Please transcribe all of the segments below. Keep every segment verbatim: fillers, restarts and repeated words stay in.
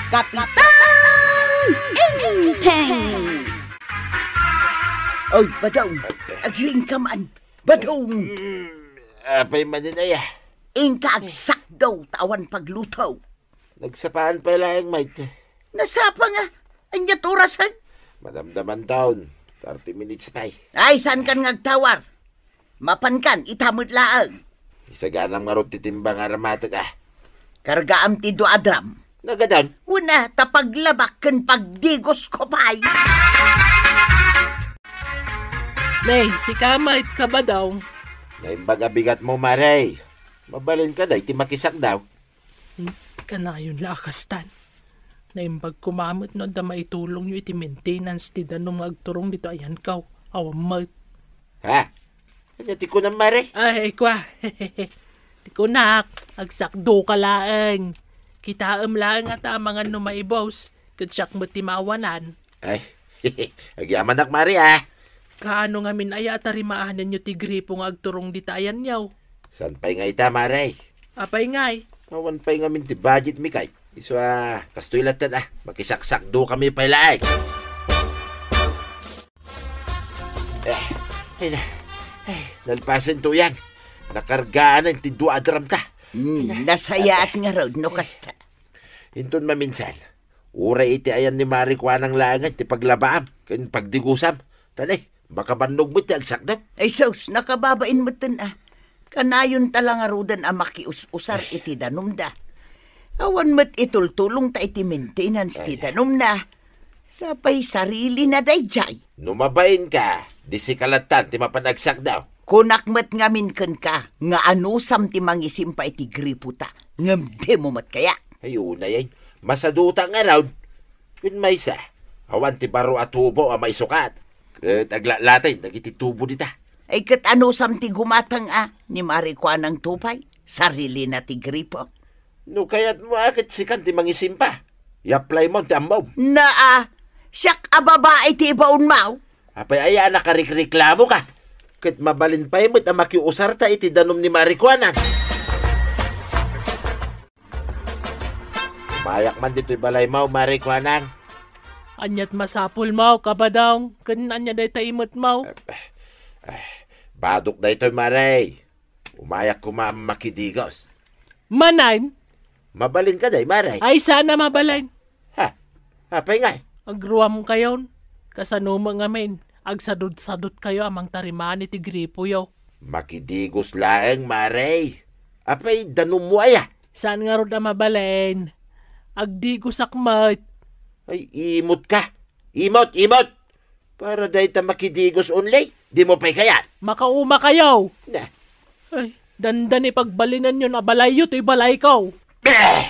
Kapitan Enteng! Oy, Badong, agriing ka man. Badong! Mm, apay manen aya? Inka agsakdaw ta awan pagluto. Nagsapaan pay laeng, mait. Nasapa nga? Ania ti orasen? Madamdaman taon. Thirty minutes pay. Ay, saan kan nga agtawar? Mapankan, ita met laeng. Isaganam ngarud ti timba nga aramatek, a. Kargaam ti dua a drum. Nagadan? Wen a, ta paglabak ken pagdigos ko pay. Nay, sika met, Kabadong. Naimbag a bigatmo, Mare. Mabalin ka, day, ti makisakdaw. Hmm, kanayon la a kastan. Naimbag koma met no adda maitulongyo iti maintenance ti danum nga agturong dito ayanko. Awan met. Ha? Ania ti kunam, Mare? Ay, kua. Ti kunak, agsakdo ka laeng. Kitaem laeng a ta amangan no maibos, ket siak met ti maawanan. Ay, agyamanak, Mare, a. Kaano ngamin aya a tarimaanenyo ti gripo nga agturong dita ayanyo? Saan pay nga ita, Mare? Apay ngay? Awan pay ngamin ti budget mi kay. Isu a, kastoy latta a, makisaksakdo kami pay laeng. Eh, ay na. Ay, nalpasen, Tuyang. Nakargaanen ti dua a drum ta. Hmm, nasayaat ngarud no kasta. Inton maminsan, uray iti ayan ni Mare Kuanang laengen ti paglabaam ken pagdigusam. Ta ne, makabannog met ti agsakdam. Ay sus, nakababain metten a. Kanayon ta la ngaruden a makius-usar iti danumda. Awan met itultulongta iti maintenance ti danumna. Sapay sarilina daydiay. No mabain ka, di sika lattan ti mapan agsakdaw. Kunak met ngamin kenka nga anusam ti mangisimpa iti gripota, ngem dimo met kayat. Ay, unay, ay. Masaduta ngarud. Ken maysa, awan ti baro a tubo a maisukat. Ket aglatlaten dagiti tubo dita. Ay, ket anusam ti gumatang a ni Mare Kuanang to pay? Sarilina ti gripo. No kayatmo a ket sikan ti mangisimpa, i-apply mo ti ammom. Naa, siak a babai ti ibaonmo. Apay aya a nakarikreklamo ka? Ket mabalin pay met a makiusarta iti danum ni Mare Kuanang. Umayak man ditoy balaymo, Mare Kuanang. Aniat masapulmo, Kabadong? Ken ania dayta imetmo? Eh, eh, badok daytoy, Mare. Umayak koma a makidigos. Manen? Mabalin ka, day, Mare? Ay, saan a mabalin. Ha? Apay ngay? Agruam kayon. Kasano met ngamin, agsadutsadot kayo a mangtarimaan iti gripoyo. Makidigos laeng, Mare. Apay, danummo aya? Saan ngarud a mabalin? Agdigosak met. Ay, imot ka. Imot, imot! Para dayta makidigos only, dimo pay kayat. Makauma kayo. Na. Ay, dandani pagbalinenyon a balayyo toy balayko. Eh!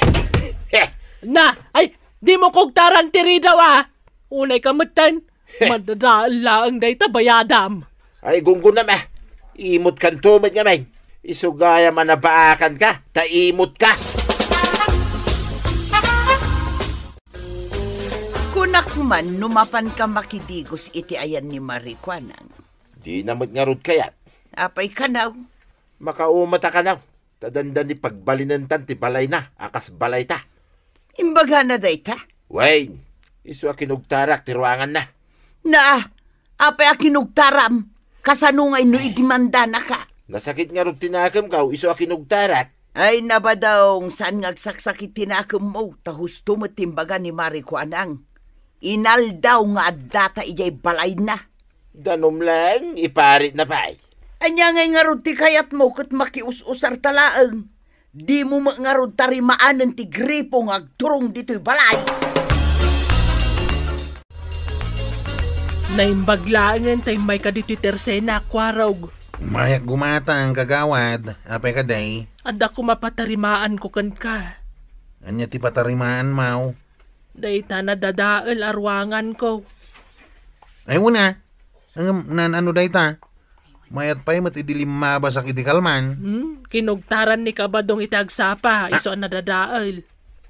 Eh! Na, ay, dimo kugtaran ti ridaw a. Unay ka metten. Madadael laeng dayta bayadam. Ay, gunggonam a. Imot kanto met ngamin. Isu gayam a nabaakan ka, ta imot ka. Kunak man no mapanka makidigos iti ayan ni Mare Kuanang. Dina met ngarud kayat. Apay kanaw? Makauma ta kanaw, ta dandani pagbalinentan ti balayna a kas balayta. Imbagana dayta? Wen, isu a kinugtarak ti ruanganna. Na, apay a kinugtaram? Kasano nga inno idimandanaka? Nasakit ngarud ti nakemko, isu a kinugtarak. Ay, nabadong, saan nga agsaksakit ti nakemmo, ta husto met ti imbaga ni Mare Kuanang. Inaldaw nga addata idiay balayna. Danum laeng, iparitna pay. Ania ngay ngarud ti kayatmo ket makius-usarta laeng? Dimo met ngarud tarimaanen ti gripo nga agturong ditoy balay. Naimbag laengen ta immayka ditoy tersena, Kuarog. Umayak gumatang, kagawad. Apay kadi? Adda koma patarimaanko kenka. Ania ti patarimaanmo? Dayta nadadael a ruanganko. Ay, wen a. Ngem, naan-ano dayta? Mayat pay met idi limmabasak iti kalman. Hmm, kinugtaran ni Kabadong iti agsapa, ah, isu a nadadael.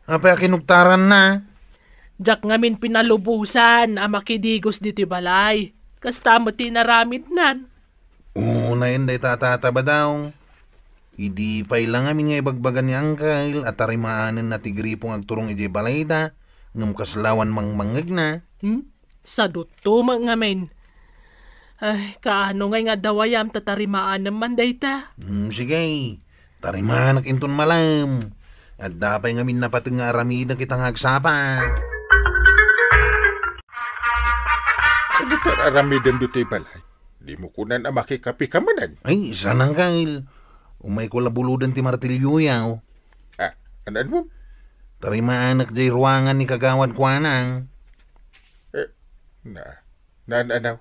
Apay a kinugtaranna? Diak ngamin pinalubosan a makidigos ditoy balay. Kasta met ti inaramidnan. Unayen dayta a tata, Badong. Idi pay la ngamin nga ibagbaga ni Angkel a tarimaanenna ti gripo nga agturong idiay balayda, Ngem kasla awan mangmangngegna. Hmm? Sadutto met ngamin. Ay, kaano ngay nga adda wayam ta tarimaanem man dayta? Hmm, sige. Tarimaanak inton malem. Adda pay ngamin napateg nga aramidek ita nga agsapa. Dagiti aramidem ditoy balay. Dimo kunan a makikape ka manen? Ay, saan, Angkel. Umayko la buloden ti martilyoyo. Ah, an-anmo? Tarimaanak jay ruangan ni Kagawad kuanang. Eh, na, naan-anaw?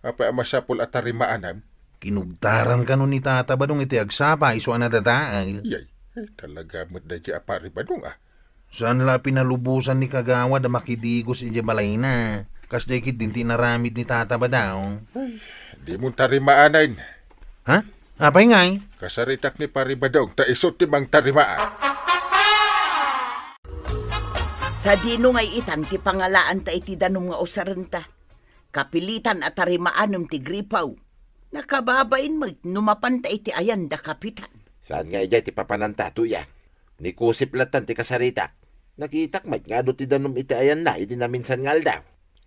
Apay a masapul a tarimaanam? Kinugtaran kano ni Tata Badong iti agsapa isu a nadadael. Yay, eh, talaga met daydi a Pari Badong, ah. Saan la a pinalubosan ni Kagawad a makidigos idiay balayna. Kasdiay ketdin ti inaramid ni Tata Badong. Ay, di mo tarimaanay. Ha? Apay ngay? Kasaritak ni Pari Badong, ta isu ti mangtarimaan. Sadino ngay itan ti pangalaanta iti danum nga usarenta? Kapilitan a tarimaanem ti gripo. Nakababain met no mapanta iti ayan da Kapitan. Saan nga idiay ti papananta, Tuya? Ni Kusep lattan ti kasaritak. Nakitak met nga adu ti danum iti ayanna idi naminsan nga aldaw.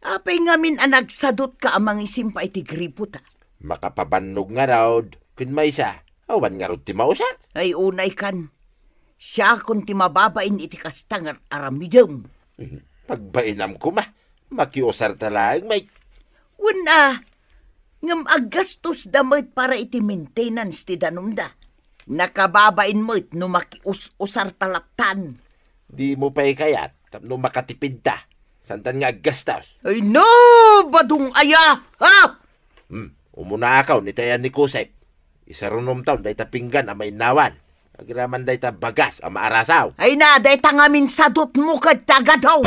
Apay ngamin a nagsadutka a mangisimpa iti gripota? Makapabannog ngarud, ken maysa, awan ngarud ti mausar. Ay, unay kan. Siakon ti mababain iti kasta nga aramidem. Mhm. Pagbainam koma, makiusarta laeng met. Wen a, ngem aggastos da met para iti maintenance ti danumda. Nakababain met no makius-usarta lattan. Di mo pay kayat tapno makatipidta. Santan nga aggastos. Ay no, Badong aya, ha? Hmm, umunaakaw ni tayan ni Kusep. Isarunomtaw dayta pinggan a mainnawan. Agraman dayta bagas a maarasaw. Ay na, dayta ngamin sadutmo ket tagadaw.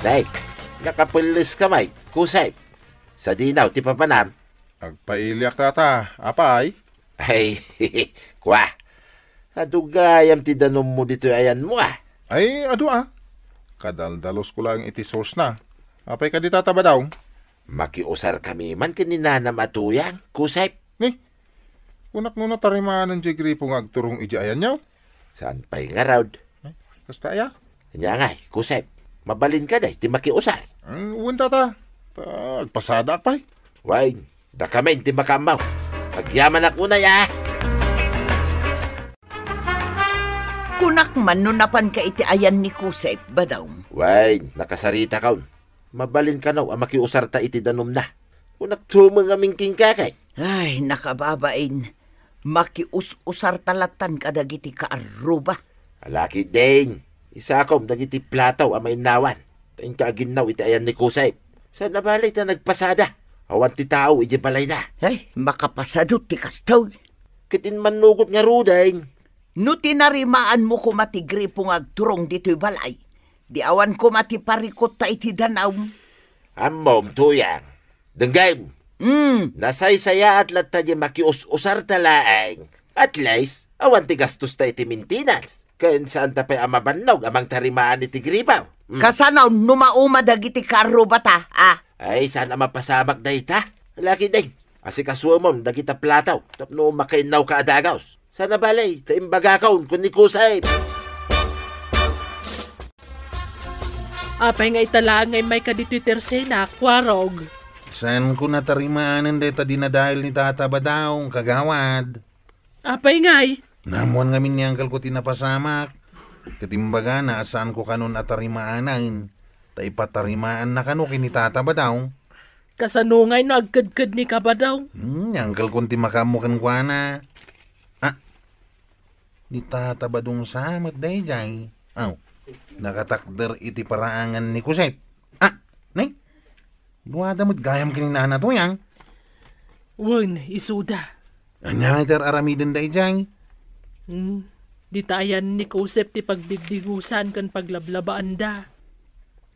Day, nakapelles ka may, Kusep. Sadinaw ti papanam. Agpailiak, tata. Apay? Ay, kwa. Adu gayam ti danummo ditoy ayanmo, ah. Ay, adu, ah. Kadaldalos ko lang iti source na. Apay kadi, Tata Badong? Makiusar kami man ken ni Nanam a Tuyang, Kusep. Ni? Kunak no natarimaanen diay gripo nga agturong idiay ayanyo? Saan pay ngarud? Eh, kasta aya? Ania ngay, Kusep, mabalin ka day ti makiusar? Mm, wen, tata. Ta, agpasadak pay. Wen, dakamin ti makaammo. Agyamanak unay, a! Kunak man no napanka iti ayan ni Kusep, Badong. Wen, nakasaritakon. Mabalin kano a makiusarta iti danumna. Kunak tumeng amin kenka kay. Ay, nakababain. Makius-usarta lattan kadagiti kaarruba. Alaki din, isakom dagiti plato a mainnawan. Ta inka aginnaw iti ayan ni Kusep. Saan a bale ta nagpasada. Awan ti tao iti balayna. Ay, makapasadut ti kastoy. Ket immannugot ngaruden. No tinarimaanmo koma ti gripo nga agturong ditoy balay, di awan koma ti parikutta iti danum. Ammom, Tuyang. Denggem. Mm. Nasaysayaat latta di makius-usarta laeng. At least, awan ti gastosta iti maintenance. Ken saanta pay a mabannog a mangtarimaan iti gripo. Mm. Kasano no mauma dagiti karrubata, a? Ay, saan a mapasamak dayta? Laki ding, asikasuemon dagita plato tapno makainnawka a dagus. Saan a bale, ta imbagakon ken ni Kusep. Apay nga ita laeng nga immayka ditoy tersena, Kuarog? Saanko natarimaanen dayta dinadael ni Tata Badong, kagawad. Apay ngay? Naammuan ngamin ni angkelko ti napasamak. Ket imbagana a saanko kanon a tarimaanen, ta ipatarimaanna kano ken ni Tata Badong. Kasano ngay no agkedked ni Kabadong? Hmm, ni angkelkon ti makaammo kenkuana. Ah, ni Tata Badong sa met daydiay. Aw, nakatakder iti paraangan ni Kusep. Ah, ne? Duada met gayam ken ni Nana Tuyang. Wen, isuda. Ania nga iti ar-aramidenda idiay? Hmm, dita ayan ni Kusep ti pagdidigusan ken paglablabaanda.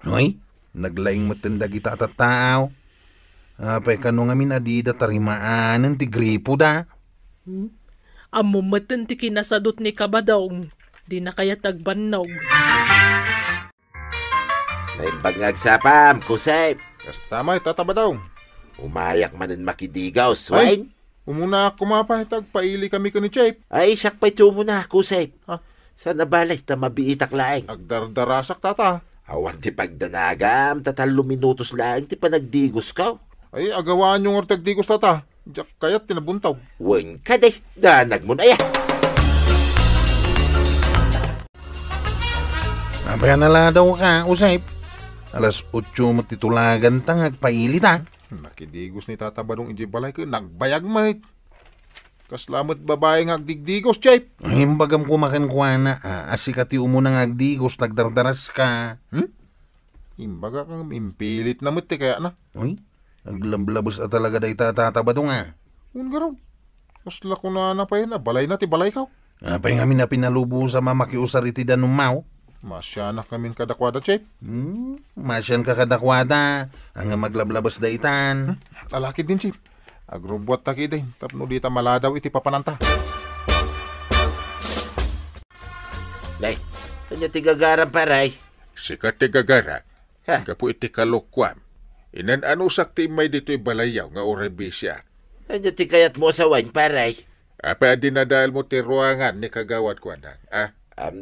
Hoy, naglaing metten dagita a tattaaw. Apay kano ngamin a dida tarimaanen ti gripoda? Hmm? Ammom metten ti kinasadut ni Kabadong, dina kayat agbannog. Naimbag nga agsapam, Kusep. Kasta met, Tata Badong. Umayak manen makidigos, Ay, wen? Umuna koma pay, ta agpaili kami ken ni Chep. Ay, siak pay ti umuna, Kusep. Ah, Saan a bale ta mabiitak laeng. Agdardarasak, tata. Awan ti pagdanagam, ta tallo minutos laeng ti panagdigosko. Ay, agawaanyo ngarud ti agdigos, tata. Diak kayat ti nabuntog. Wen kadi, danagmon aya. Apay a naladaw ka, Usep? Alas otso met ti tulagan ta nga agpaili ta. Nakidigos ni Tata Badong idiay balay ket nagbayag met. Kasla met babai nga agdigdigos, Chef. Ay, imbagam koma kenkuana, a, a sika ti umuna nga agdigos, nagdardaras ka. Hmm? Imbagak nga impilitna met ti kayatna. Uy, aglablabes a talaga dayta a Tata Badong, a. Wen ngarud. Kasla kunana pay a balayna ti balayko. Apay ngamin a pinalubosam a makiusar iti danummo? Maasianak ngamin kadakuada, Chef. Hmm, maasianka kadakuada, ngem aglablabes daytan. Hmm, alakidin, Chef. Agrubbuatta ketdin tapno dita maladaw iti papananta. Nay, ania ti gagaram, pare? Sika ti gagara. Ha? Gapu iti kalokuam, inan-anusak ti immay ditoy balayyo nga uray bisiak. Ania ti kayatmo a sawen, pare? Apay a dinadaelmo ti ruangan ni Kagawad Kuanang, a? Am,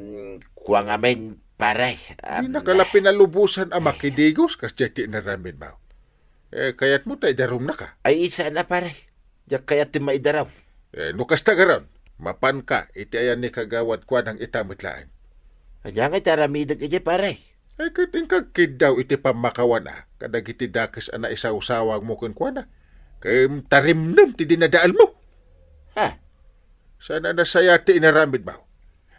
kua ngamin, pare. Am, dinaka la pinalubosan a makidigos kas diay ti inaramidmo. Eh, kayatmo ta idarumnaka? Ay, saan a, pare. Diak kayat ti maidarum. Eh, no kasta ngarud, mapanka iti ayan ni Kagawad Kuanang ita met laeng. Ania ngay ti aramidek idiay, pare? Ay, ket inka agkiddaw iti pammakawan a kadagiti dakes a naisawsawangmo kenkuana, ken tarimnem ti dinadaelmo. Ha? Saan a nasayaat ti inaramidmo.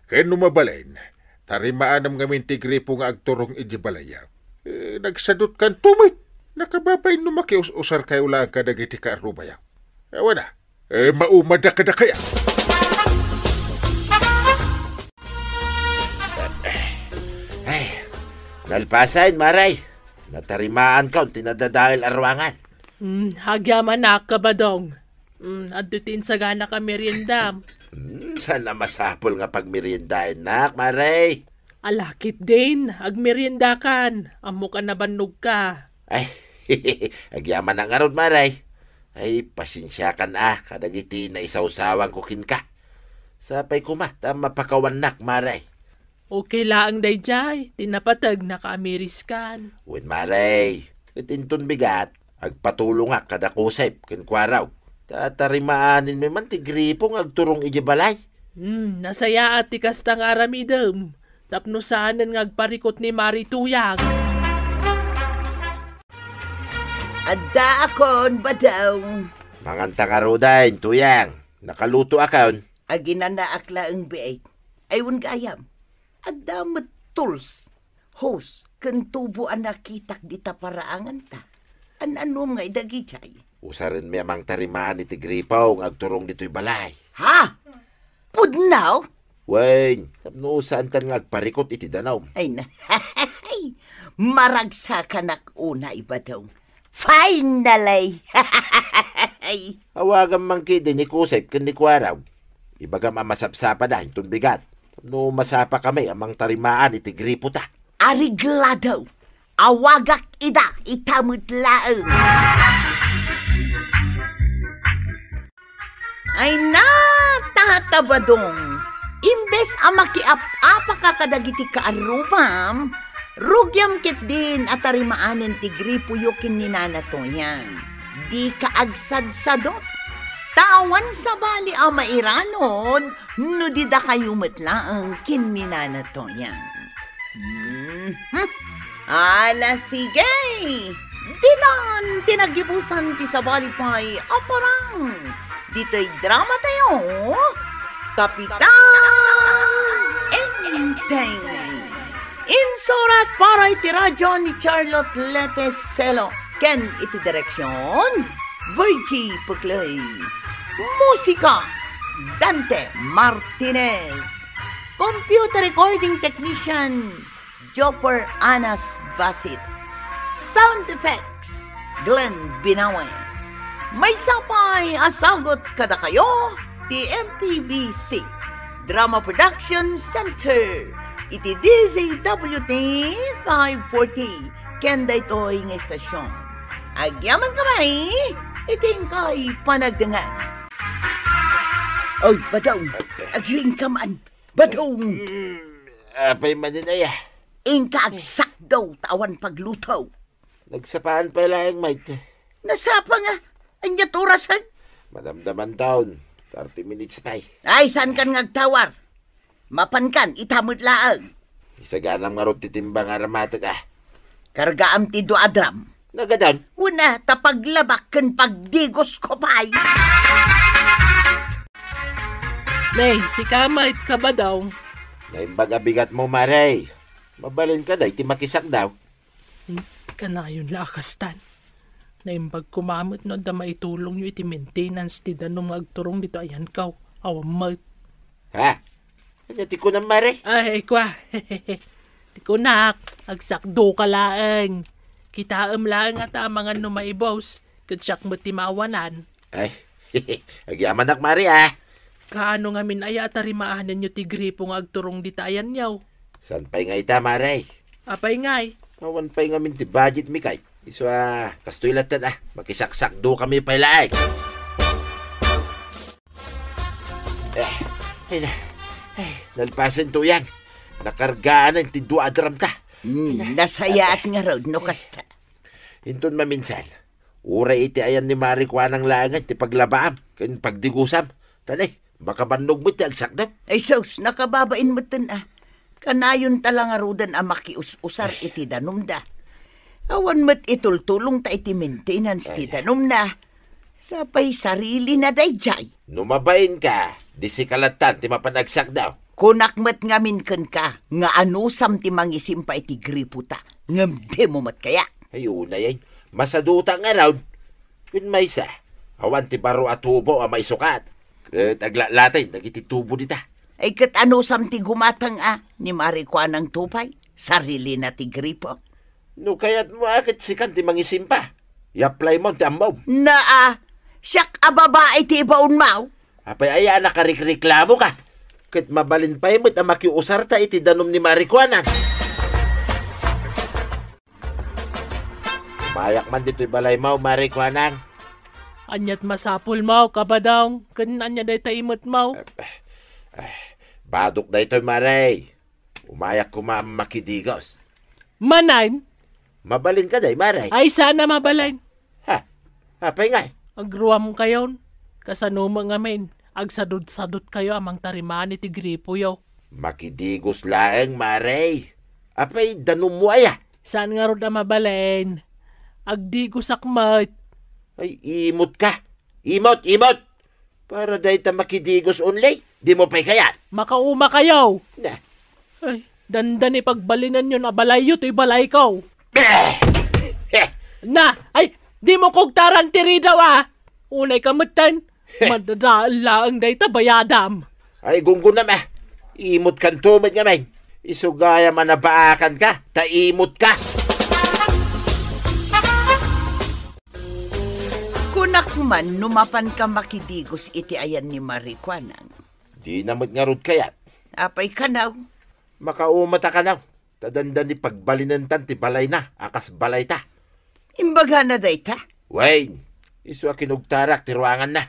Ken no mabalin, tarimaanam ngamin ti gripo nga agturong idiay balayyo. Eh, nagsadutkanto met. Nakababain no makius-usarkayo laeng kadagiti kaarrubayo. Awan a, eh, maumadak kadakayo. Ay, nalpasen, Mare. Natarimaanko ti nadadael a ruangan. Hmm, agyamanak, Kabadong. Hmm, adda ti insaganaka a meriendam. Hmm, saan a masapul nga pagmeriendaennak, Mare? Ala ketdin, agmeriendakan. Ammok a nabannogka. Ay, agyamanak ngarud, Mare. Ay, pasensiakan a kadagiti naisawsawangko kenka. Sapay koma ta mapakawannak, Mare. Okay laeng daydiay, ti napateg nakamiriskan. Wen, Mare, ket inton bigat, agpatulongak kada Kusep ken Kuarog. Ta tarimaanenmi man ti gripo nga agturong idiay balay. Hmm, nasayaat ti kasta nga aramidem, tapno saanen nga agparikut ni Mari Tuyang. Addaakon, Badong. Manganta ngaruden, Tuyang. Nakalutoakon. Aginanaak laeng biit. Ay, wen gayam. Adda met tools, hose, ken tubo a nakitak dita paraanganta. An-anom nga idagidiay? Usarenmi a mangtarimaan iti gripo nga agturong ditoy balay. Ha? Pudno? Wen, tapno saantan nga agparikut iti danum. Ay na. Maragsakanak unay, Badong. Finally! Awagam man ketdi ni Kusep ken ni Kuarog. Ibagam a masapsapada inton bigat. Tapno masapakami a mangtarimaan iti gripota. Areglado! Awagak ida ita met laeng. Ay na, Tata Badong, imbes a makiap-apaka kadagiti kaarrubam, rugiam ketdin a tarimaanen ti gripoyo ken ni Nana Toyang. Dika agsadsadot, ta awan sabali a mairanod no di dakayo met laeng ken ni Nana Toyang. Mhm. Ala, sige! Ditan ti naggibusan ti sabali pay a parang ditoy drama tayo, Kapitan Enteng. Insurat para iti radyo ni Charlotte Lete Celo ken iti direksyon, Virgie Puclay. Musika, Dante Martinez. Computer recording technician, Joffer Anas Basit. Sound effects, Glenn Binawe. Maysa pay a sagut kadakayo ti M P B C Drama Production Center iti D Z W T five forty ken daytoy nga istasyon. Agyamankami iti inkay panagdengngeg. Oy, Badong, agriingka man. Badong! Mm, apay manen aya? Inka agsakdo ta awan pagluto. Nagsapaan pay laeng, mait. Nasapa nga. Anya ti orasen? Madamdaman taon. Thirty minutes pay. Ay, saan kan nga agtawar? Mapankan, ita met laeng. Isaganam ngarud ti timbang a ramatek, ah. Kargaam ti dua a drum. Nagadan? Una, ta paglabak ken pagdigos ko pay. Nay, sika met, Kabadong. Naimbag a bigat mo, Mare. Mabalin ka, day, ti makisakdaw. Hmm, kanayon la a kastan. Naimbag koma met no adda maitulongyo iti maintenance ti danum nga agturong ditoy ayanko. Awan met. Ha? Ania ti kunam, Mare? Ay, kua. Ti kunak, agsakdoka laeng. Kitaem laeng a ta amangan no maibus, ket siak met ti maawanan. Ay, agyamanak, Mare, ah. Kaano ngamin aya a tarimaanenyo ti gripo nga agturong dita ayanyo? Saan pay nga ita, Mare? Apay ngay? Awan pay ngamin ti budget mi kay. Isu a, kastoy latta, ah. Makisaksakdo kami pay laeng. Eh, ay na. Ay, nalpasen to yan. Nakargaan ti dua a drum ta. Hmm, nasayaat ngarud no kasta. Inton maminsan, uray iti ayan ni Mare Kuanang laengen ti paglabaam ken pagdigusam. Tan, ay, makabannog met ti agsakdam. Ay sus, nakababain metten a. Kanayon ta la ngaruden a makius-usar iti danumda. Awan met itultulongta iti maintenance ti danumna. Sapay sarilina daydiay. No mabainka, di sika lattan ti mapan agsakdaw. Kunak met ngamin kenka nga anusam ti mangisimpa iti gripota, ngem dimo met kayat. Ay, unay, ay. Masaduta ngarud. Ken maysa, awan ti baro a tubo a maisukat. Ket aglatlaten dagiti tubo dita. Ay, ket anusam ti gumatang a ni Mare Kuanang to pay? Sarilina ti gripo. No kayatmo a ket sikan ti mangisimpa, i-apply mo ti ammom. Naa, siak a babai ti ibaonmo. Apay aya a nakarikreklamoka? Ket mabalin pay met a makiusarta iti danum ni Mare Kuanang. Umayak man ditoy balaymo, Mare Kuanang. Aniat masapulmo, Kabadong? Ken ania dayta imetmo? Eh, eh, eh, badok daytoy, Mare. Umayak koma a makidigos. Manen? Mabalin ka, day, Mare? Ay, saan a mabalin. Ha? Apay ngay? Agruamkayon. Kasano met ngamin, agsadutsadutkayo a mangtarimaan iti gripoyo. Makidigos laeng, Mare. Apay, danummo aya? Saan ngarud a mabalin? Agdigosak met. Ay, imot ka. Imot, imot! Para dayta makidigos only, dimo pay kayat? Makaumakayo! Na. Ay, dandani pagbalinenyon a balayyo toy balayko. Beh! Na, ay, dimo kugtaran ti ridaw, a! Unayka metten, madadael laeng dayta bayadam. Ay, gunggonam, a. Imotkanto met ngamin. Isu gayam a nabaakanka, ta imotka. Kunak man no mapanka makidigos iti ayan ni Mare Kuanang. Dina met ngarud kayat. Apay kanaw? Makaumata kanaw, ta dandani pagbalinentan ti balayna a kas balayta. Imbagana dayta? Wen, isu a kinugtarak ti ruanganna.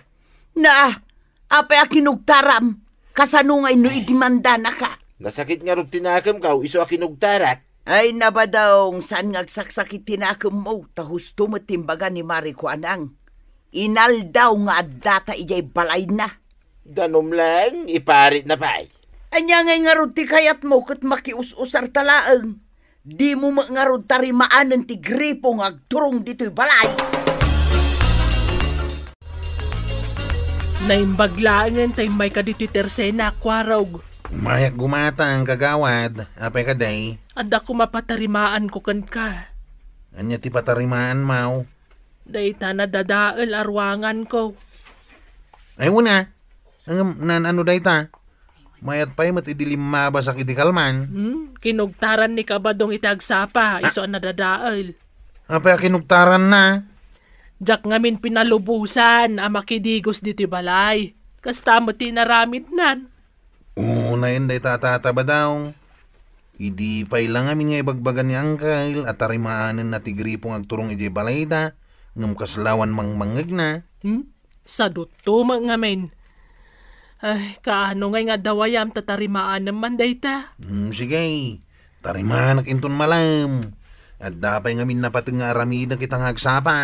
Naa, apay a kinugtaram? Kasano ngay no idimandanaka? Nasakit ngarud ti nakemko isu a kinugtarak. Ay, Nabadong, saan nga agsaksakit ti nakemmo, ta husto met ti imbaga ni Mare Kuanang. Inaldaw nga addata idiay balayna. Danum laeng, iparitna pay. Ania ngay ngarud ti kayatmo ket makius-usarta laeng? Dimo met ngarud tarimaanen ti gripo nga agturong ditoy balay. Naimbag laengen ta immayka ditoy tersena, Kuarog. Umayak gumatang, kagawad. Apay kadi? Adda koma patarimaanko kenka. Ania ti patarimaanmo? Dayta nadadael a ruanganko. Ay, una. Ngem naan-ano dayta? Mayat pay met idi limmabasak idi kalman. Hmm, kinugtaran ni Kabadong iti agsapa, ah, isu a nadadael. Apay a kinugtaranna? Diak ngamin pinalubosan a makidigos ditoy balay. Kasta met ti inaramidnan. Unayen dayta a tata, Badong. Idi pay la ngamin nga ibagbaga ni Angkel a tarimaanenna ti gripo nga agturong idiay balayda, ngem kasla awan mangmangngegna. Hmm? Sadutto met ngamin. Ay, kaano ngay nga adda wayam ta tarimaanem man dayta? Hmm, sige. Tarimaanak inton malem. Adda pay ngamin napateg nga aramidek ita nga agsapa.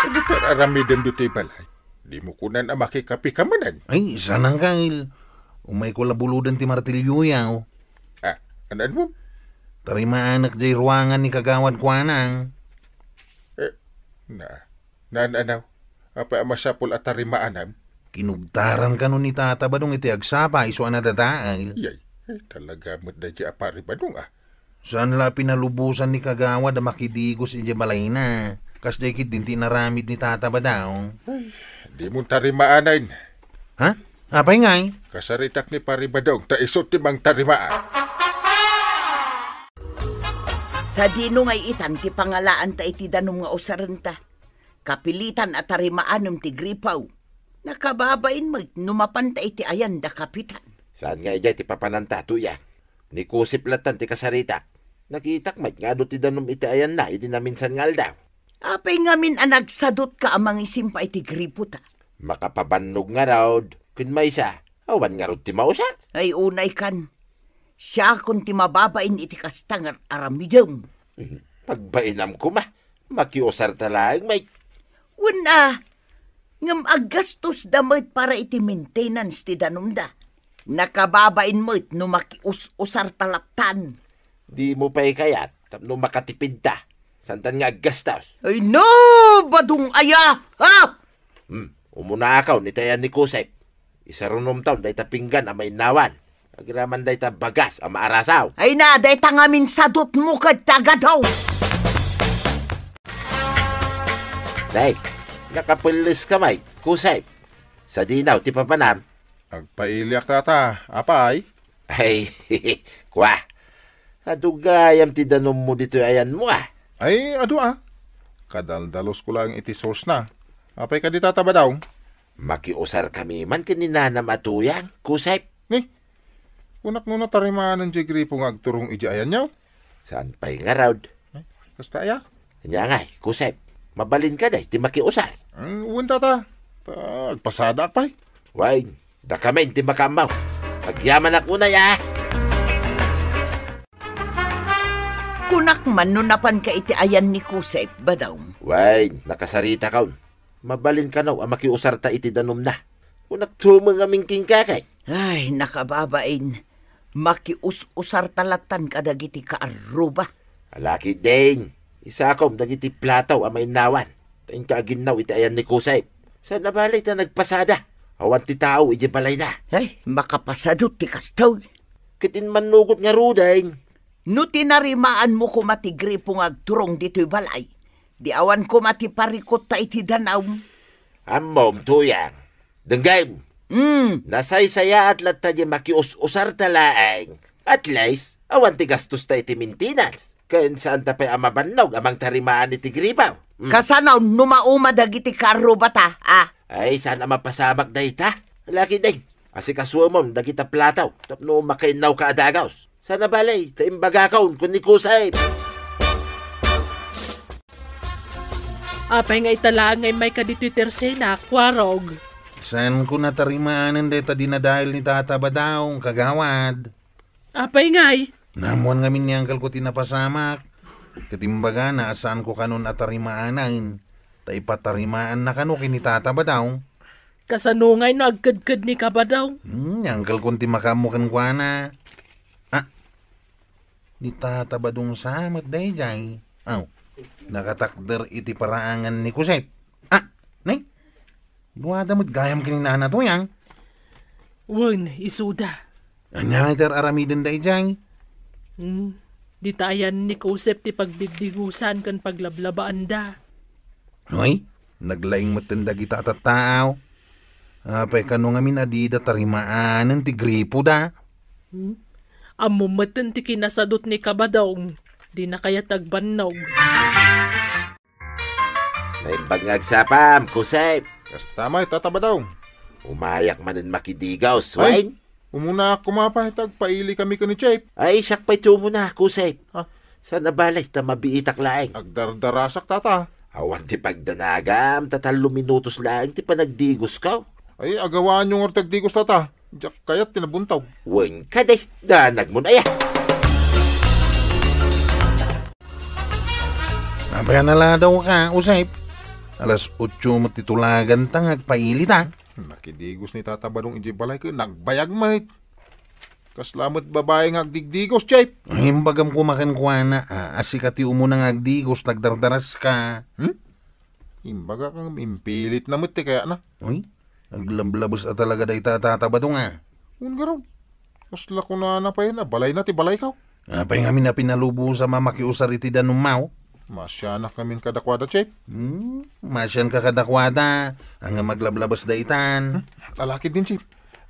Saan nga aramidem ditoy balay? Dimo kunan a makikape ka manen? Ay, saan, Angkel. Umayko la buloden ti martilyoyo. Ah, an-, ano? Tarimaanak jay ruangan ni Kagawad Kuanang. Eh, na, Naan-anaw, apay a masapul a tarimaanam? Kinugtaran kano ni Tata Badong iti agsapa isu a nadadael. Yay, eh, talaga met daydi a Pari Badong, ah. Saan la a pinalubosan ni Kagawad a makidigos idiay balayna. Kasdiay ketdin ti inaramid ni Tata Badong. Ay, di mo tarimaanayn. Ha? Apay ngay? Kasaritak ni Pari Badong, ta isu ti mangtarimaan. Sadino ngay itan ti pangalaanta iti danum nga usarenta? Kapilitan a tarimaanem ti gripo. Nakababain met no mapanta iti ayan da Kapitan. Saan nga idiay ti papananta, Tuya? Ni Kusip latan ti kasaritak. Nakitak met nga adu ti danum iti ayanna idi naminsan nga aldaw. Apay ngamin a nagsadutka a mangisimpa iti gripota? Makapabannog ngarud. Ken maysa, awan ngarud ti mausar. Ay, unay kan. Siakon ti mababain iti kasta nga aramidem. Pagbainam koma. Makiusarta laeng, Mike. Wen a, ngem aggastos da met para iti maintenance ti danumda. Nakababain met no makius-usarta latan. Di mo pay kayat tapno makatipidta. Santan nga aggastos. Ay no, badong aya, ha? Hmm, umunaakaw ni tayan ni Kusep. Isarunomtaw dayta pinggan a mainnawan. Agraman dayta bagas a maarasaw. Ay na, dayta ngamin sadutmo ket tagadaw. Day, nakapelles ka, Mike. Kusay. Sadinaw ti papanam. Agpailiak, tata. Apay? Ay, kwa. Adu gayam ti danummo ditoy ayanmo, ah. Ay, adu, ah. Kadaldalosko laeng iti source na. Apay kadi, tata Badaw? Makiusar kami man ken ni nanam a tuyang, Kusep. Ni, kunak no natarimanan diay gripo nga agturong idiay ayanyo? Saan pay ngarud? Ay, kasta aya? Ania ngay, Kusep, mabalin ka day ti makiusar? Mm, wen, tata. Ta, agpasadaak pay. Wen, dakamin ti makaammo. Agyamanak unay, ah! Kunak man no napanka iti ayan ni Kusep, Badaw. Wen, nakasaritakon. Mabalin kano a makiusarta iti danumna. Kunak tumeng ngamin kenka kay. Ay, nakababain. Makius-usarta latan kadagiti kaarruba. Alaki din, isakom dagiti plato a mainnawan. Ta inka aginnaw iti ayan ni Kusay. Saan a bale ta nagpasada. Awan ti tao iti balayna. Ay, makapasadut ti kastoy. Ket immannugot ngaruden. No tinarimaanmo koma ti gripo nga agturong ditoy balay, di awan koma ti parikutta iti danum. Ammom, tuyang. Denggem. Mm. Nasaysayaat latta diay makius-usarta laeng. At least, awan ti gastosta iti maintenance. Ken saanta pay a mabannog a mangtarimaan iti gripo. Mm. Kasano no mauma dagiti karrubata, a? Ay, saan a mapasamak dayta? Alaki din. Asikasuemon dagita plato tapno makainnawka a dagus. Saan a bale ta imbagakon ken ni Kusay. Apay nga ita laeng nga immayka ditoy tersena, Kuarog? Saanko natarimanen dayta dinadael ni Tata Badaw, kagawad. Apay ngay? Naammoan ngamin ni angkelko ti napasamak. Ket imbagana a saanko kanon a tarimanen, ta ipatarimaanna kano ken ni Tata Badaw. Kasano ngay no agkedked ni Kabadaw? Hmm, ni angkelkon ti makaammo kenkuana. Ah, ni Tata Badong sa met daydiay. Aw, nakatakder iti paraangan ni Kusep. Ah, nay, duada met gayam ken ni Nana Tuyang. Wen, isuda. Ania nga iti ar-aramiden daydiay? Hmm, dita ayan ni Kusep ti pagbibdigusan ken paglablabaanda. Hoy, naglaing metten dagita a tattaaw. Apay kano ngamin a dida tarimaanen ti gripoda? Hmm? Ammom metten ti kinasadut ni Kabadong, dina kayat agbannog. Naimbag nga agsapam, Kusep. Kasta met, Tata Badong. Umayak manen makidigos, Ay, wen? Umunaak koma pay ta agpaili kami ken ni Chep. Ay, siak pay ti umuna, Kusep. Ah. Saan a bale ta mabiitak laeng. Agdardarasak, Tata. Awan ti pagdanagam, ta tallo minutos laeng ti panagdigosko. Ay, agawaanyo ngarud ti agdigos, tata. Diak kayat ti nabuntaw. Wen kadi, danagmon aya. Apay a naladawka, Josep? Alas otso met ti tulaganta nga agpailita. Nakidigos ni Tata Badong idiay balay ket nagbayag met. Kasla met babai nga agdigdigos, Jep. Ay, imbagam koma kenkuana, a, a sika ti umuna nga agdigos, nagdardaraska. Hmm? Imbagak nga impilitna met ti kayatna. Uy, aglablabes a talaga dayta a Tata Badong, a. Wen ngarud. Kasla kunana pay a balayna ti balaykaw. Apay ngamin a pinalubosam a makiusar iti danummaw? Maasianak ngamin kadakuada, Chief. Hmm, maasianka kadakuada, ngem aglablabes daytan. Hmm, ala ketdin, Chief.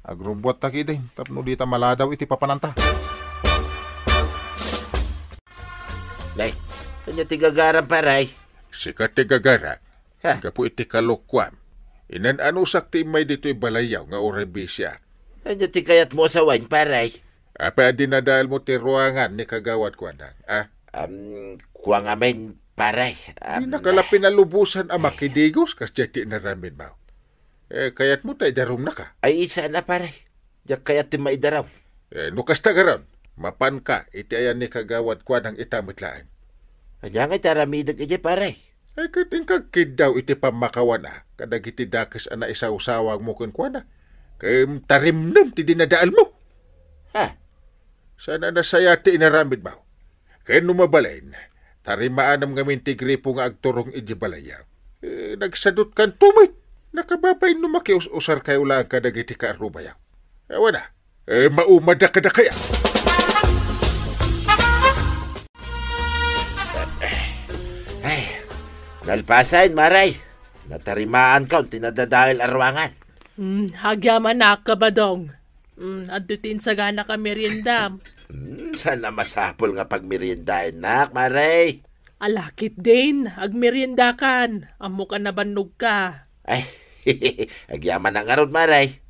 Agrubbuatta ketdin tapno dita maladaw iti papananta. Nay, ania ti gagaram, pare? Sika ti gagara. Ha? Gapu iti kalokuam, inan-anusak ti immay ditoy balayyaw nga uray bisiak. Ania ti kayatmo a sawen, pare? Apay a dinadaelmo ti ruangan ni Kagawad Kuanang, a? Am, kua ngamin, pare. Am, dinaka la pinalubosan a makidigos kasdiay ti inaramidmo. Eh, kayatmo ta idarumnaka? Ay, saan a, pare. Diak kayat ti maidarum. Eh, no kasta ngarud, mapanka iti ayan ni Kagawad Kuanang ita met laeng. Ania ngay ti aramidek idiay, pare? Ay, ket inka agkiddaw iti pammakawan a kadagiti dakes a naisawsawangmo kenkuana, ken tarimnem ti dinadaelmo. Ha? Saan a nasayaat ti inaramidmo. Ken no mabalin, tarimaanem ngamin ti gripo nga agturong idiay balayyaw. Eh, nagsadutkanto met. Nakababain no makius-usarkayo laeng kadagiti kaarrubayo. Awan a, eh, maumada kadakayo. Ay, nalpasen, Mare. Natarimaanko ti nadadael a ruangan. Hmm, agyamanak, Kabadong. Hmm, adda ti insaganaka a meriendam. Hmm, saan a masapul nga pagmeriendaennak, Mare? Ala ketdin, agmeriendakan. Ammok a nabannogka. Ay, agyamanak ngarud, Mare.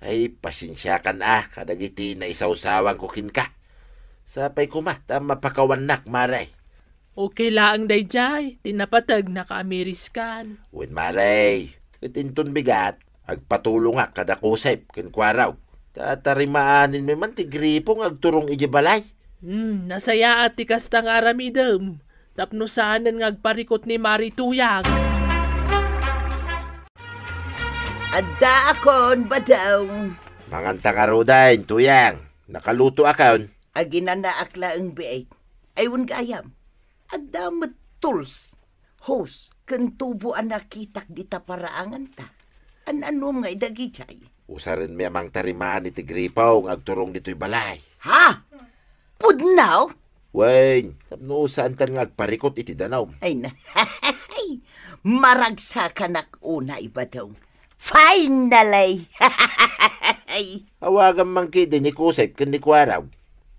Ay, pasensiakan a kadagiti naisawsawangko kenka. Sapay koma ta mapakawannak, Mare. Okay laeng daydiay ti napategnaka a miriskan. Wen, Mare, ket inton bigat, agpatulongak kada Kusep ken Kuarog. Ta tarimaanen mi man ti gripo nga agturong idiay balay. Hmm, nasayaat ti kasta nga aramidem. Tapno saanen nga agparikot ni Mari Tuyang. Addaakon, Badong. Manganta ngaruden, Tuyang. Nakalutoakon. Aginanaak laeng, biit. Ay, wen gayam. Adda met tools, hose, ken tubo a nakitak dita paraanganta. An-anuem nga idagidiay? Usarenmi a mangtarimaan iti gripo nga agturong ditoy balay. Ha? Pudno? Wen, tapno saankan nga agparikot iti danum. Ay na. Maragsakanak unay, Badong. Finally! Awagam man ketdi ni Kusep ken ni Kuarog.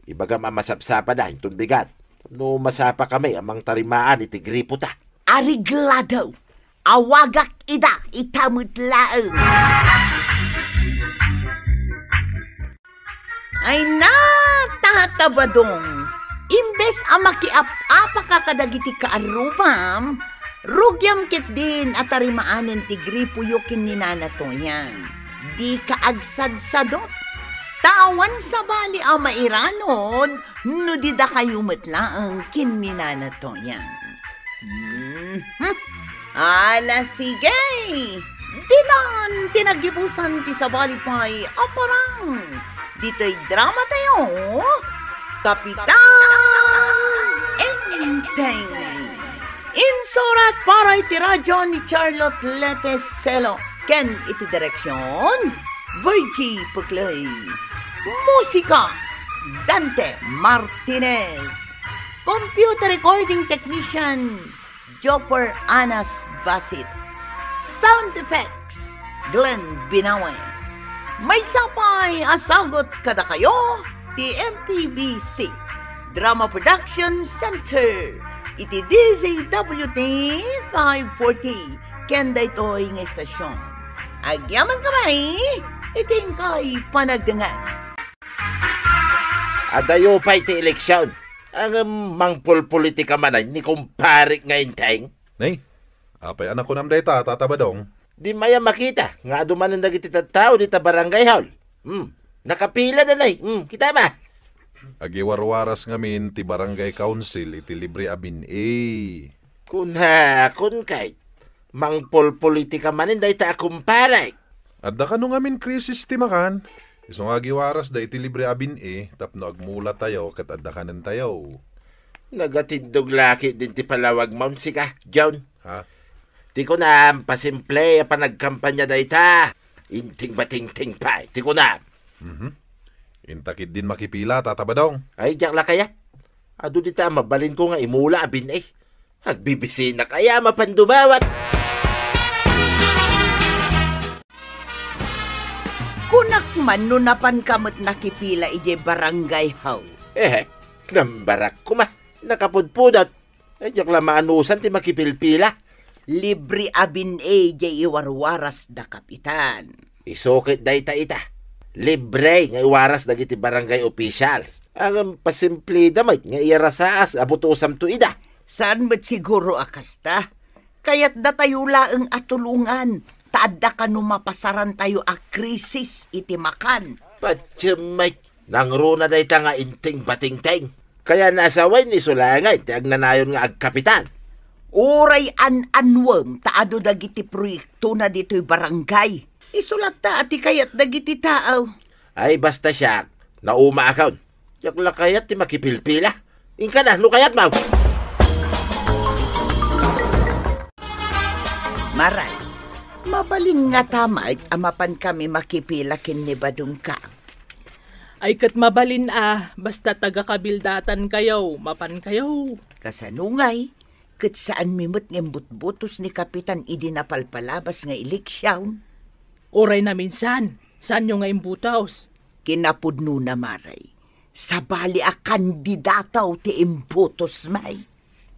Ibagam a masapsapada inton bigat. Tapno masapakami a mangtarimaan iti gripota. Areglado! Awagak ida ita met laeng. Ay na, Tata Badong, imbes a makiap-apaka kadagiti kaarrubam, rugiam ketdin a tarimaanen ti gripoyo ken ni Nana Toyang. Dika agsadsadot, ta awan sabali a mairanod no di dakayo met laeng ken ni Nana Toyang. Mhm. Ala, sige! Ditan ti naggibusan ti sabali pay a parang ditoy drama tayo, Kapitan Enteng. Insurat para iti radyo ni Charlotte Lete Celo ken iti direksyon, Virgie Puclay. Musika, Dante Martinez. Computer recording technician, Joffer Anas Basit. Sound effects, Glenn Binawe. Maysa pay a sagut kadakayo ti M P B C Drama Production Center iti D Z W T five forty ken daytoy nga istasyon. Agyamankami iti inkay panagdengngeg. Adayo pay ti eleksyon. Ngem mangpolpolitika manen ni kumparek nga Enteng. Nay, Apay a nakunam dayta, Tata Badong? Di mayam makita nga adu manen dagiti tattao dita barangay hall. Hmm. Nakapila da nay. Hmm, kita ma. Agiwarwaras ngamin ti barangay council iti libre a bin-i. Kunakon kay, mangpolpolitika manen dayta a kumpare. Adda kano ngamin krisis ti makan. Isu nga agiwarasda iti libre a bin-i tapno agmulatayo ket adda kanentayo. Nagatindog la ketdin ti palawag maon sika, John. Ha? Ti kunam, pasimple a panagkampanya dayta. Inting batingting pay, ti kunam. Mhm. Inta ketdin makipila, Tata Badong. Ay, diak la kayat. Adu dita a mabalinko nga imula a bin-i. Agbibisinak aya a mapan dumawat. Kunak man no napanka met nakipila idiay barangay hall. Eh, nambarak koma. Nakapudpudot. Ay, diak la maanusan ti makipilpila. Libre a bin-i diay iwarwaras da kapitan. Isu ket dayta ita. Libre nga iwaras dagiti barangay officials. Ngem pasimpleda met nga iyarasaas a butosamto ida. Saan met siguro a kasta? Kayatdatayo laeng a tulongan, ta adda kano mapasarantayo a krisis iti makan. Patiem met, nangruna dayta nga inting batingting. Kayatna a sawen ni Sulangay ti agnanayon nga agkapitan. Uray an-annuem ta adu dagiti proyektona ditoy barangay. Isu latta a ti kayat dagiti tao. Ay, basta siak, naumaakon. Diak la kayat ti makipilpila. Inkana, no kayatmo. Maray, mabalin ngata met a mapankami makipila ken ni Badongko? Ay, ket mabalin a, basta taga-kabildatankayo, mapankayo. Kasano ngay? Ket saanmi met nga imbutbutos ni Kapitan idi napalpalabas nga eleksion? Uray naminsan, saanyo nga imbutos? Kinapudnona, Maray, sabali a kandidato ti imbutos, may.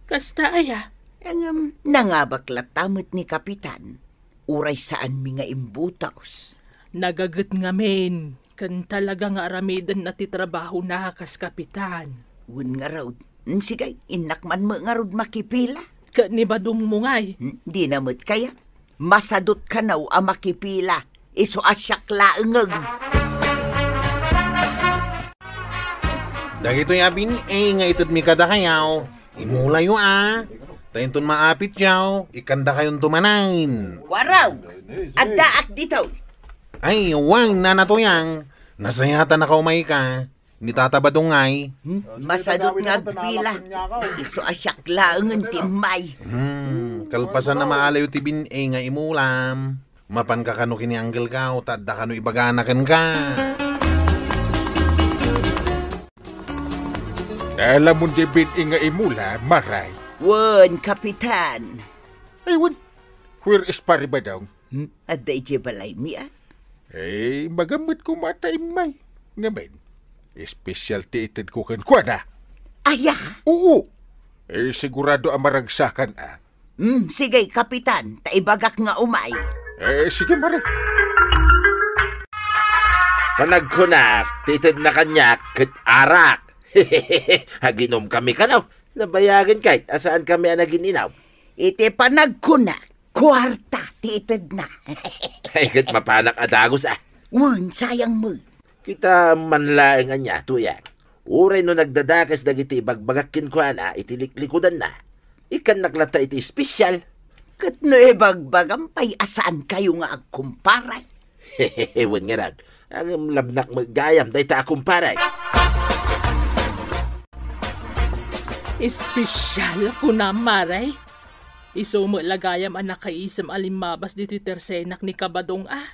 Kasta aya? Ngem, nangabak latta met ni Kapitan. Uray saanmi nga imbutos. Nagaget ngamin, ken talaga nga aramidenna ti trabahona kas kapitan. Wen ngarud. Hmm, sige, innak man met ngarud makipila. Ket ni Badongmo ngay? Hmm, dina met kayat. Masadut kano a makipila. Isu a siak laengen. Dagitoy a bin-i nga itedmi kadakayo, imulayo a. Ta inton maapityo, ikkandakayonto manen. Waraw, addaak ditoy. Ay, wen, Nana Tuyang, nasayatanaka umayka. Ni Tata Badong ngay. Hmm? Masadut nga agpila. Isu a siak laengen ti immay. Hmm, kalpasan a maalayo ti bin-i nga imulam. Mapanka kano ken ni Anggelko, ta adda kano ibagana kenka. Alamon ti bin-i nga imula, Maray? Wen, Kapitan. Ay, wen. Where is Pare Badong? Hmm? Adda idiay balaymi, a? Eh, magammet koma ta immay. Ngamin, espesyal ti itedko kenkuana. Aya? Oo. Eh, sigurado a maragsakan, a. Hmm, sige, Kapitan, ta ibagak nga umay. Eh, sige, Maray. Panagkunak, ti itedna kaniak, ket arak. Aginom kami kano. Nabayagen kay, a saan kami a nagin-inom? Iti panagkunak, kuarta ti itedna. Ay, ket mapanak a dagus, a. Wen, sayang met. Kita man laeng ania, Tuyang. Uray no nagdadakes dagiti ibagbagak kenkuana iti liklikudanna, ikkannak latta iti espesyal. Ket no ibagbagam pay a saankayo nga agkumpare? Wen ngarud, ngem labnak met gayam dayta a kumpare. Espesyal, kunam, Maray? Isu met la gayam a nakaisem a limmabas ditoy tersenak ni Kabadong, a.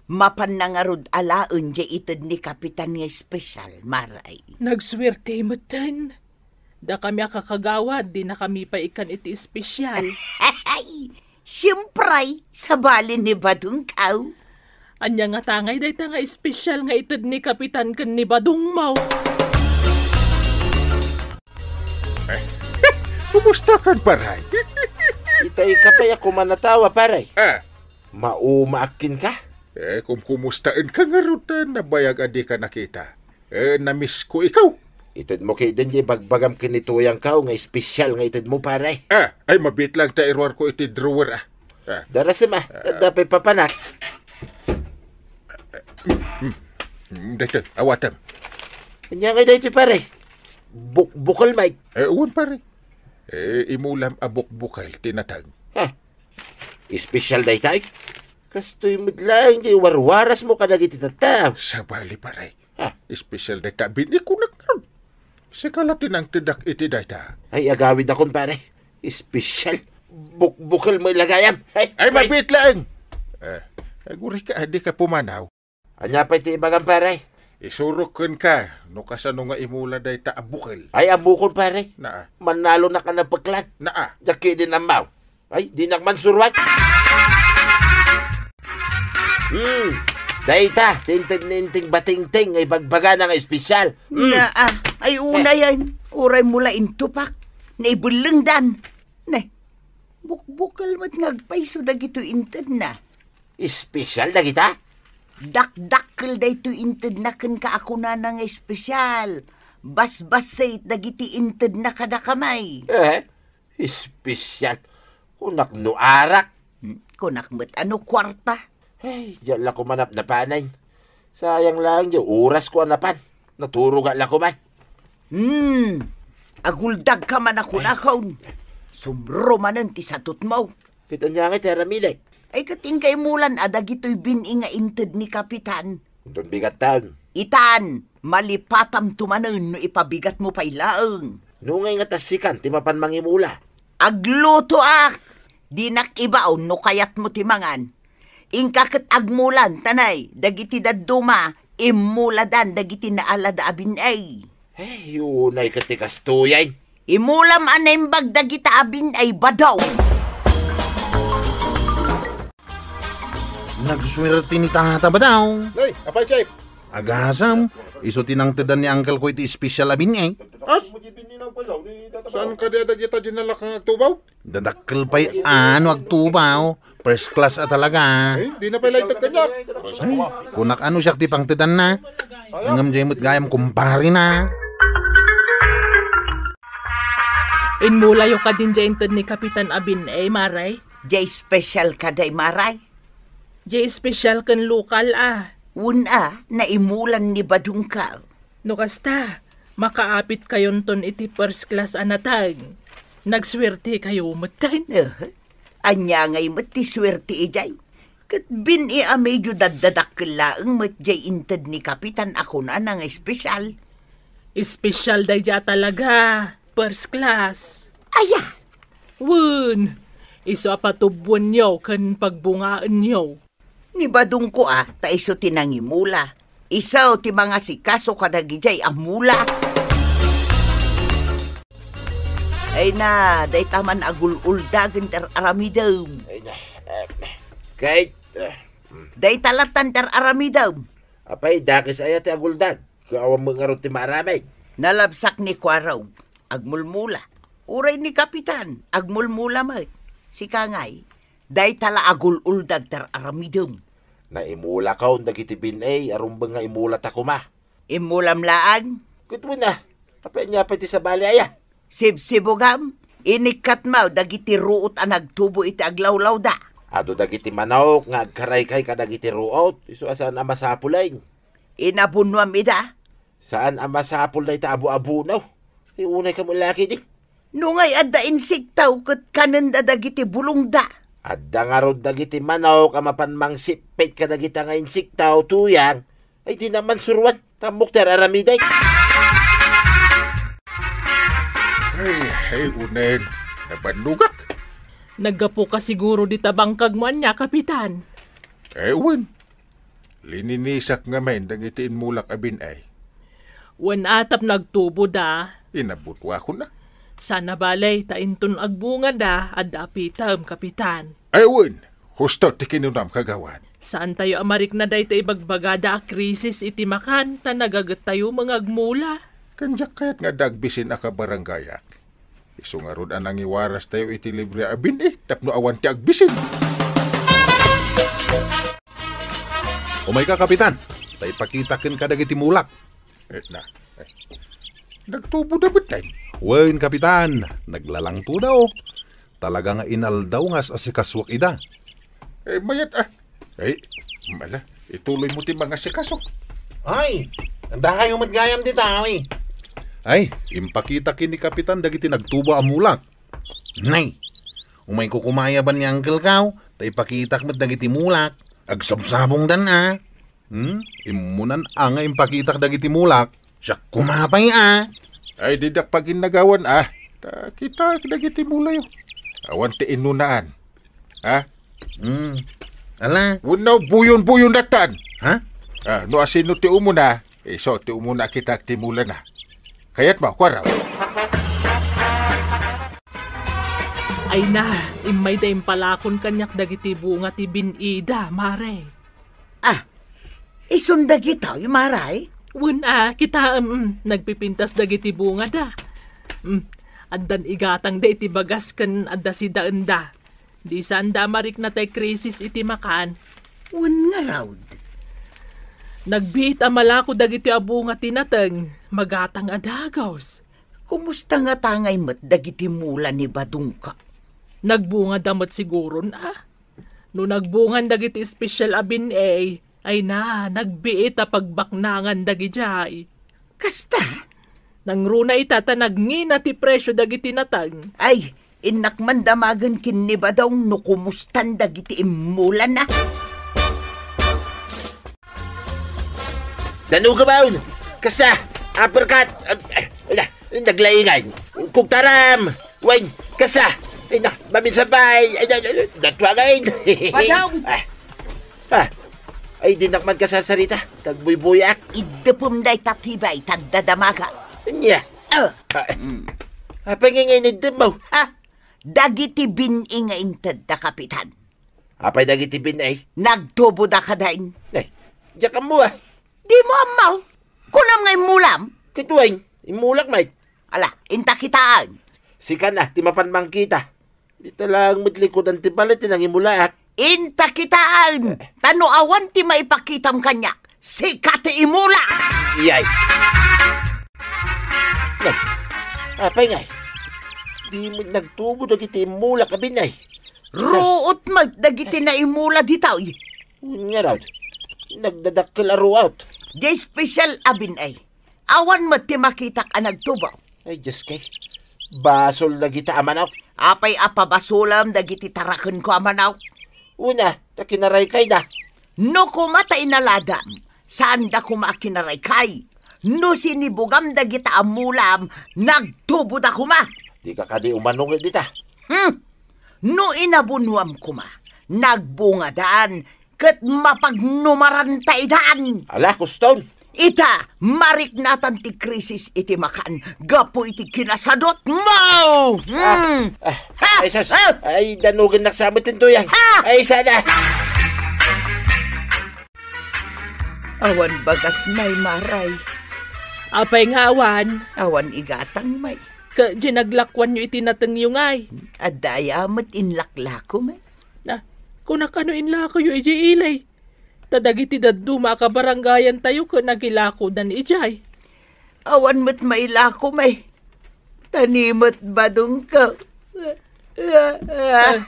Mapanna ngarud alaen diay ited ni Kapitan nga espesyal, Maray. Nagsuerte metten. Dakami a kakagawad, dinakami pay ikkan iti espesyal. Siempre, sabali ni Badongko. Ania ngata ngay dayta nga espesyal nga ited ni Kapitan ken ni Badongmo? Eh, kumusta kan, paray? Ita, ika pay a kumanatawa, paray. Ah. Maumaak kenka? Eh, kumkumustaenka ngarud ta nabayag a dika nakita. Eh, namisko ikaw. Itedmo ketdin diay ibagbagam ken ni Tuyangko nga espesyal nga itedmo, pare. Ah, ay, mabiit laeng ta iruarko iti drawer, ah. Ah. Darasem, ah. Ah. Adda pay papanak. Hmm, hmm. Hmm, daytoy, awatem. Ania ngay daytoy, pare? Buk-, bukel met. Eh, wen, pare. Eh, imulam a bukbukel ti nateng. Ha? Espesyal daytoy? Kastoy met laeng diay warwarasmo kadagiti tattao. Sabali, pare. Ha? Espesyal dayta bin-i, kunak ngarud. Sika la ti nangtedak iti dayta. Ay, agawidakon, pare. Espesyal. Bukbukel met la gayam. Ay, ay, pare. Mabiit laeng. Eh, agurayka, dika pumanaw. Ania pay ti ibagam, pare? Isurok kenka no kasano nga imula dayta a bukel. Ay, ammokon, pare. Naa. Mannalonak a napeklan. Naa. Diak ketdin ammaw. Ay, dinak man suruan. Hmm, dayta ti inted ni Inting Batingting nga ibagbagana nga espesyal. Hmm. Naa, ay, unayen, uraymo la intupak, naibellengdan. Ne, bukbukel met nga agpayso dagitoy intedna. Espesyal dagita? Dakdakkel daytoy intedna kenka a kunana nga espesyal. Basbassit dagiti intedna kadakami. Eh? Espesyal? Kunak no arak. Hmm, kunak met a no kuarta. Ay, diak la ko man napnapanen. Sayang laeng diay orasko a napan. Naturogak la ko man. Hmm, aguldagka man a kunakon. Sumro manen ti satutmo. Ket ania ngay ti aramidek? Ay, ket inka imulan a dagitoy bin-i nga inted ni Kapitan. Inton bigattan. Itan, malipatamto manen no ipabigatmo pay laeng. No ngay nga ta sikan ti mapan mangimula? Aglutoak! Dinak ibaon no kayatmo ti mangan. Inka ket agmulan, ta nay, dagiti dadduma, immuladan dagiti naalada a bin-i. Ay, unay ket ti kastoyen. Imulam a naimbag dagita a bin-i, badaw. Nagsuerte ni Tata, badaw. Nay, apay, Chef? Agasem, isu ti nangtedan ni uncle ko iti espesyal a bin-i. As? Saan kadi a dagita dinalak nga agtubaw? Dadakkel pay a no agtubaw. First class a talaga. Ay, dina pay layteg kaniak. Ay, kunak a no siak ti pangtedanna. Ngem diay met gayam kumparena. Immulayo kadin diay inted ni Kapitan a bin-i, Maray? Diay espesyal kadi, Maray? Diay espesyal ken lokal a. Wen a, naimulan ni badongko. No kasta, makaapitkayonton iti first class a nateng. Nagsuertekayo metten. Eh, ania ngay met ti suerte idiay? Ket bin-i a medyo daddadakkel laeng met diay inted ni Kapitan a kunana nga espesyal. Espesyal daydiay a talaga. First class. Aya? Wen, isu a patubuenyo ken pagbungaenyo. Ni badongko a, ta isu ti nangimula. Isu ti mangasikaso kadagidiay a mula. Ay na, dayta man agul-uldagen ti ar-aramidem. Ay na, eh, Kate, eh, mm. Dayta lattan ti ar-aramidem. Apay, dakes aya ti aguldag? Ket awan met ngarud ti maaramid. Nalabsak ni Kuarog, agmulmula. Uray ni Kapitan, agmulmula met. Sika ngay, dayta la agul-uldag ti ar-aramidem. Naimulakon dagiti bin-i a rumbeng nga imulata koma. Immulam laeng? Ket wen a, apay ania pay ti sabali aya? Sibsibugam, inikkatmo dagiti ruot a nagtubo iti aglawlawda. Adu dagiti manok nga agkaraykay kadagiti ruot, isu a saan a masapulen. Inabunuam ida? Saan a masapul dayta abu-abuno. Ti unay kamo laki di. No ngay adda insekto ket kanenda dagiti bulongda. Adda ngarud dagiti manok a mapan mangsippit kadagita nga insekto, Tuyang. Ay, dina man suruan. Tammok ti ar-aramidek. Ay, ay, unen. Nabannogak. Naggapuka siguro dita bangkagmo ania, Kapitan? Eh, wen. Lininisak ngamin dagiti inmulak a bin-i. Wen a, tapno agtuboda. Inabutuakon a. Sana balay, ta inton agbungada, adda apitem, Kapitan. Ay, wen. Husto ti kinunam, Kagawad. Saantayo a marikna dayta ibagbagada a krisis iti makan, ta nagagettayo nga agmula. Ken diak kayat nga adda agbisin a kabarangayak. Isu ngarud a nangiwarastayo iti libre a bin-i tapno awan ti agbisin. Umayka, Kapitan, ta ipakitak kenka dagiti mulak. Eh, na. Eh. Nagtuboda met, ay. Wen, Kapitan, naglalangtoda, o. Talaga nga inaldaw nga as-asikasuak ida. Eh, mayat, ah. Ay, mala, ituloy mo ti mangasikaso. Ay, anda kayo met gayam dita, ay. Ay, impakita ken ni Kapitan dagiti nagtubo a mulak. Nay, umayko kumayaban ni Uncle Kao, ta ipakitak met dagiti mulak. Agsabsabongdan a. Hmm? Immunan a nga impakitak dagiti mulak. Siak koma pay a. Ay, didak paginnagawan a. Ta kitaek dagiti mulayo. Awan ti inunaan. Ha? Hmm. Ala? Wenno, buyon-buyon datan. Ha? Ah, no asino ti umuna, isu ti umuna a kitaek ti mulana. Kayatmo, kuaraw. Ay na, immayda impalakon kaniak dagiti bunga ti bin-ida, mare. Ah, isun dagitoy, mare? Wen a, kitaem, mm, nagpipintas dagiti bungada. Mm, addan igatangda iti bagas ken adda sidaenda. Di saanda a marikna tay krisis iti makan. Wen ngarud. Nagbiit a malako dagiti a bunga ti nateng, magatang a dagus. Kumusta ngata ngay met dagiti mula ni Badongko? Nagbungada met siguron a. No nagbungan dagiti espesyal a bin-ey, ay na, nagbiit a pagbaknangan dagidiay. Kasta? Nangruna ita ta nagngina ti presyo dagiti nateng. Ay, innak man damagen ken ni Badong no kumustan dagiti immulana. Danugam, kasta, uppercut, ah, ah, ala, naglaingan, kugtaram, wen, kasta, ay na, maminsan pay, ay, ay, ay, natuangan. Badong! Ah, ah, ay, dinak man kasasarita, tagbuybuyak. Iddepem dayta ti bay, tagdadamaga. Nya. Ah. Ah, mm. Apay nga nga iniddem mo? Ha? Dagiti bin-i nga inted da, Kapitan. Apay dagiti bin-i? Nagtubo da kadain. Ay, diak ammo a. Dimo ammo? Kunam nga immulam? Ket wen, immulak met. Ala, inta kitaen. Sika na ti mapan mangkita. Dita laeng met likudan ti balay ti nangimulaak. Inta kitaen. Eh. Ta no awan ti maipakitam kaniak, sika ti imula. Iyay. Nay, apay ngay? Di met nagtubo dagiti immulak a bin-i. Ruot met dagiti naimula ditoy. Wen ngarud, nagdadakkel a ruot. Di espesyal a bin-i. Awan met ti makitak a nagtubo. Ay, Diyos kay. Basol dagita a manok. Apay a pabasolem dagiti tarakenko a manok? Una, ta kinaraykayda. No koma ta inaladam, saanda koma a kinaraykay. No sinibugam dagita a mulam, nagtuboda koma. Dika kadi umanunget dita. Hmm. No inabunuam koma, nagbungadan, ket mapagnumaran ta idan. Ala, kuston. Ita, mariknatan ti krisis iti makan gapu iti kinasadutmo. Ah, hmm. Ah, ha? Ay, sus. Ah. Ay, danugennak sa met ti tuyang. Ha? Ay, sana. Awan bagas may maray. Apay nga awan? Awan igatang may. Ka, di naglakuanyo iti natengyo ngay. Adda aya met inlaklako may. Na, kunak no inlakoyo idiay ili. Ta dagiti dadduma a kabarangayantayo ket nagilakodan idiay. Awan met mailako may. Ta ni met badongko.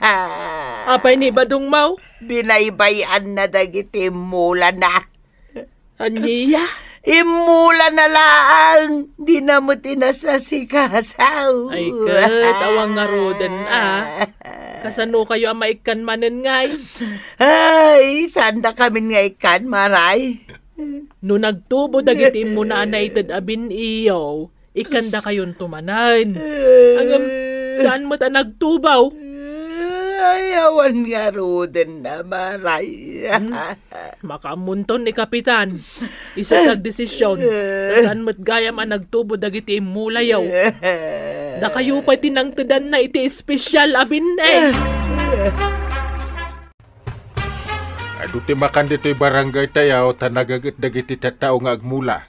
Ah, apay ni badongmo? Binaybay-anna dagiti mulana. Ania? Immulana laeng, dina met inasasikaso. Ay, ket, awan ngaruden, a. Kasano kayo a maikkan manen ngay? Ay, saandakamin nga ikkan, maray. No nagtubo dagiti immuna a naited a bin-iyo, ikkandakayonto manen. Ngem, saan met a nagtubo? Ay, awan ngaruden a maray. Hmm. Makaammonton ni Kapitan. Isu ti agdesisyon. Ta saan met gayam a nagtubo dagiti immulayo. Dakayo pay ti nangtedanna iti espesyal a bin-i. Adu ti makan ditoy barangay tayo ta nagaget dagiti tattao nga agmula.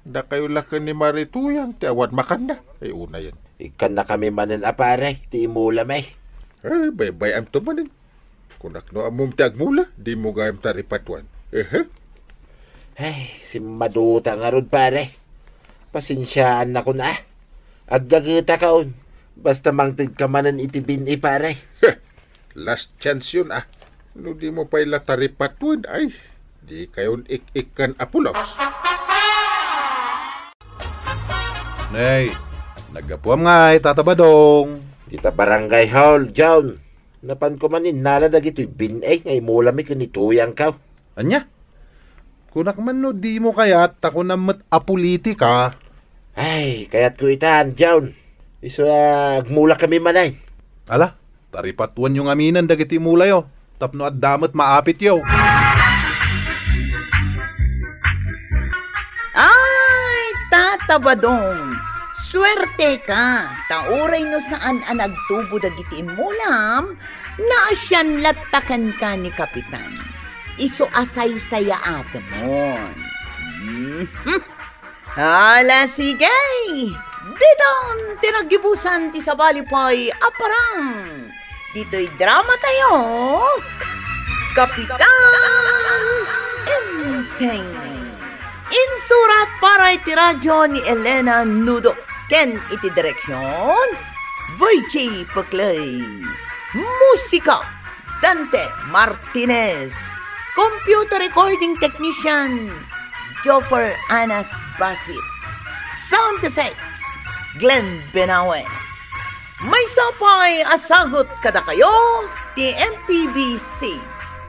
Dakayo la ken ni Mari Tuyang ti awan makanna. Ay, unayen. Ikkannakami manen a pare, ti imula may. Ay, baybay-amto manen. Kunak no ammom ti agmula, dimo gayam taripatuan. Ehe. Ay, simmaduta ngarud, pare. Pasensiaannakon a. Aggagetakon. Basta mangtedka manen iti bin-i, pare. Last chance yun, ah. No di mo pay la taripatuen, ay, di kayon ik-ikkan a pulos. Nay, naggapuam ngay, Tata Badong. Dita barangay hall, John. Napanko man innala dagitoy bin-i nga imulami ken ni Tuyangko. Ania? Kunak man no dimo kayat ta kunam met a politika. Ay, kayatko itan, John. Isu a agmulakami manen. Ala, taripatuanyo ngamin dagiti imulayo tapno adda met maapityo. Ay, Tata Badong, suerteka, ta uray no saan a nagtubo dagiti immulam, naasian latta kenka ni Kapitan. Isu a saysayaatemon. Mhm. Ala, sige! Ditan ti naggibusan ti sabali pay a parang. Ditoy drama tayo, Kapitan Enteng. Insurat para iti radyo ni Elena Nudo ken iti direksyon, Virgie Peclay. Musika, Dante Martinez. Computer recording technician, Joffer Anas Basit. Sound effects, Glenn Benawe. Maysa pay a sagut kadakayo ti M P B C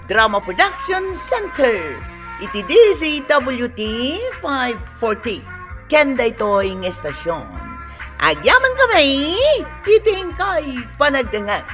Drama Production Center iti D Z W T five forty. Ken daytoy nga estasyon, agyamankami iti inkay panagdengngeg.